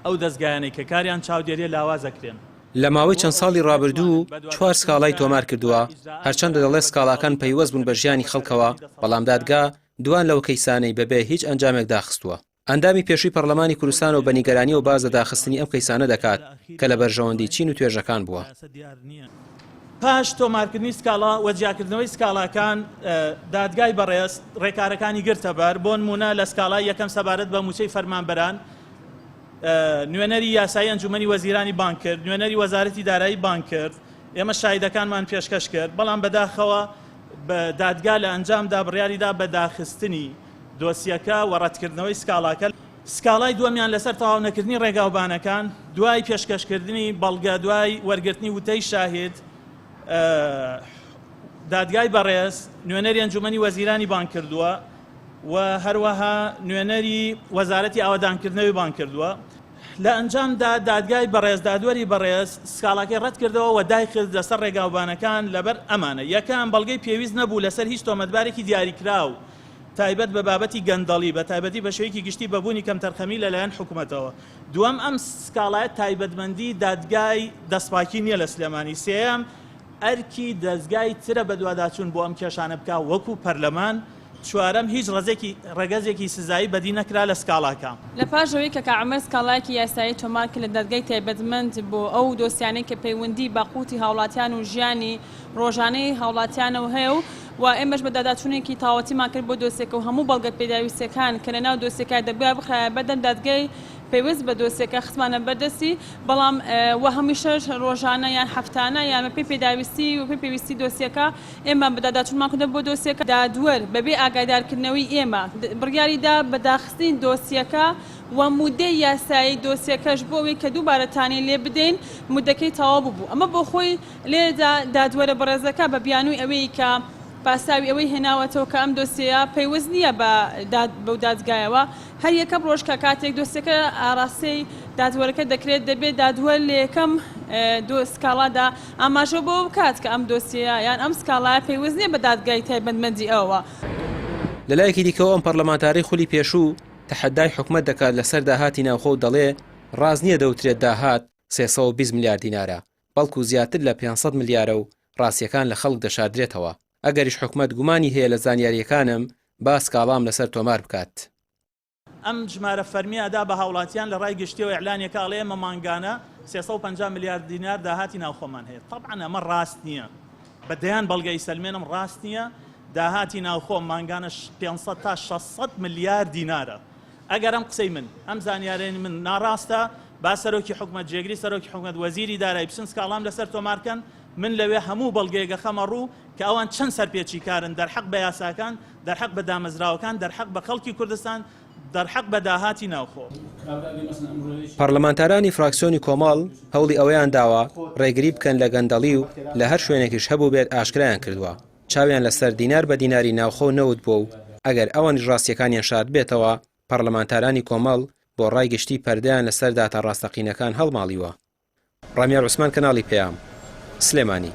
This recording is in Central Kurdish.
ئەو دەزگایانەی کە کاریان چاودێریە لاواز ئەکرێن. لە ماوەی چەند ساڵی ڕابردوو چوار سکاڵای تۆمار کردووە، هەرچەندە دەڵێت سکاڵاکان پەیوەست بوون بە ژیانی خەڵکەوە، بەڵام دادگا دوان لەو کەیسانەی بەبێ هیچ ئەنجامێک داخستووە. ئەندامی پێشووی پەڕلەمانی کوردستان و بە نیگەرانییەوە باس لە داخستنی ئەم کەیسانە دەکات کە لە بەرژەوەندی چین و توێژەکان بووە. پاش تۆمارکردنی سکاڵا و جیاکردنەوەی سکاڵاکان، دادگای بەڕێز ڕێکارەکانی گرتەبەر، بۆنموونە لە سکاڵای یەکەم سەبارەت بە مووچەی فەرمانبەران، نوێنەری یاسایی ئەنجومەنی وەزیرانی بانگ کرد، نوێنەری وەزارەتی دارایی بانگ کرد، ئێمە شاهیدەکانمان پێشکەش کرد، بەڵام بەداخەوە دادگا لە ئەنجامدا بڕیاریدا بە داخستنی دۆسیەکە و ڕەتکردنەوەی سکاڵاکە. سکاڵای دووەمیان لەسەر تەواونەکردنی ڕێگاوبانەکان، دوای پێشکەشکردنی بەڵگە، دوای وەرگرتنی وتەی شاهید، دادگای بەڕێز نوێنەری ئەنجومەنی وەزیرانی بانگ کردووە و هەروەها نوێنەری وەزارەتی ئاوەدانکردنەوەی بانگ کردووە. لە ئەنجامدا دادگای بەڕێز دادوەری بەڕێز سکاڵاکەی ڕەتکردەوە و دایخست لەسەر ڕێگاوبانەکان لەبەر ئەمانە، یەکەم، بەڵگەی پێویست نەبوو لەسەر هیچ تۆمەتبارێکی دیاریکراو تایبەت بە بابەتی گەندەڵی، بە تایبەتی بە شێوەیەکی گشتی بە بوونی کەمتەرخەمی لەلایەن حکومەتەوە. دووەم، ئەم سکاڵایە تایبەتمەندی دادگای دەستپاکی نییە لە سلێمانی. سێیەم، ئەرکی دەزگای ترە بەدواداچوون بۆ ئەم کێشانە بکا وەکو پەرلەمان. چوارەم، هیچ ڕەزێکی ڕەگەزێکی سزایی بەدی نەکرا لە سکاڵاکە. لە پاش ئەوەی کە کاک عومەر سکاڵایەکی یاسایی تۆمار کرد لە دادگای تایبەتمەند بۆ ئەو دۆسیانەی کە پەیوەندی بە قوتی هاوڵاتیان و ژیانی ڕۆژانەی هاوڵاتیانەوە هەیە و و ئێمەش بەدواداچوونێکی تەواوەتیمان کرد بۆ دۆسیەکە و هەموو بەڵگە پێداویستیەکان کە لەناو دۆسیەکە دەبوایە بخرایە بەردەم دادگای پەیوەست بە دۆسیەکە خستمانە بەردەستی بەڵام و هەمیشەش ڕۆژانە یان هەفتانە یان بەپێی پێداویستی و پێی پێویستی دۆسیەکە ئێمە بەدواداچوونمان کردووە بۆ دۆسیەکە دادوەر بەبێ ئاگادارکردنەوەی ئێمە بڕیاری دا بە داخستنی دۆسیەکە و مودەی یاسایی دۆسیەکەش بۆ ئەوەی کە دووبارە تانەی لێ بدەین مودەکەی تەواو ببوو ئەمە بۆ خۆی لێرەدا دادوەرە بەڕێزەکە بە بیانووی ئەوەی کە پاساوی ئەوەی هێناوەتەوە کە ئەم دۆسیەیە پەیوەست نییە بە بەو دادگایەوە، هەر یەکەم ڕۆژ کە کاتێک دۆسیەکە ئاراستەی دادوەرەکە دەکرێت دەبێت دادوەر لە یەکەم سکاڵادا ئاماژە بەوە بکات کە ئەم دۆسیەیە یان ئەم سکاڵایە پەیوەست نییە بە دادگای تایبەتمەندی ئەوەوە. لەلایەکی دیکەوە ئەم پەرلەمانتارەی خولی پێشوو تەحەدای حکومەت دەکات لەسەر داهاتی ناوخۆ و دەڵێ ڕاست نییە دەوترێت داهات 320 ملیار دینارە، بەڵکو زیاتر لە 500 ملیارە و ڕاستییەکان لە خەڵک دەشاردرێتەوە، ئەگەریش حکومەت گومانی هەیە لە زانیارییەکانم با سکاڵام لەسەر تۆمار بکات. ئەم ژمارە فەرمیە ئەدا بە هاوڵاتیان لە ڕای گشتیەوە ئیعلانیەکە ئەڵێ ئێمە مانگانە 350 ملیار دینار داهاتی ناوخۆمان هەیە تەبعەن ئەمە ڕاست نییە بە دەیان بەڵگە ئیسەلمێنم ڕاست نییە داهاتی ناوخۆ مانگانە 500 تا 600 ملیار دینارە ئەگەر ئەم قسەی من، ئەم زانیارەی من ناڕاستە، با سەرۆکی حکومەت، جێگری سەرۆکی حکومەت، وەزیری دارایی بچن سکاڵام لەسەر تۆمار کەن، من لەوێ هەموو بەڵگەیەک ئەخەمە ڕوو کە ئەوان چەند سەرپێچیکارن دەرحەق بە یاساکان، دەرحەق بە دامەزراوەکان، دەرحەق بە خەڵکی کوردستان، دەرحەق بە داهاتی ناوخۆ. پەڕلەمانتارانی فراکسیۆنی کۆمەڵ هەوڵی ئەوەیان داوە ڕێگری بکەن لە گەندەڵی و لە هەر شوێنێکیش هەبووبێت ئاشکرایان کردووە. چاویان لەسەر دینار بە دیناری ناوخۆ و نەوت بووە و ئەگەر ئەوانیش ڕاستییەکانیان شاردبێتەوە، پەڕلەمانتارانی کۆمەڵ بۆ ڕای گشتی پەردەیان لەسەر داتا ڕاستەقینەکان هەڵماڵیوە. ڕامیار عوسمان کەناڵی پەیام، سلێمانی.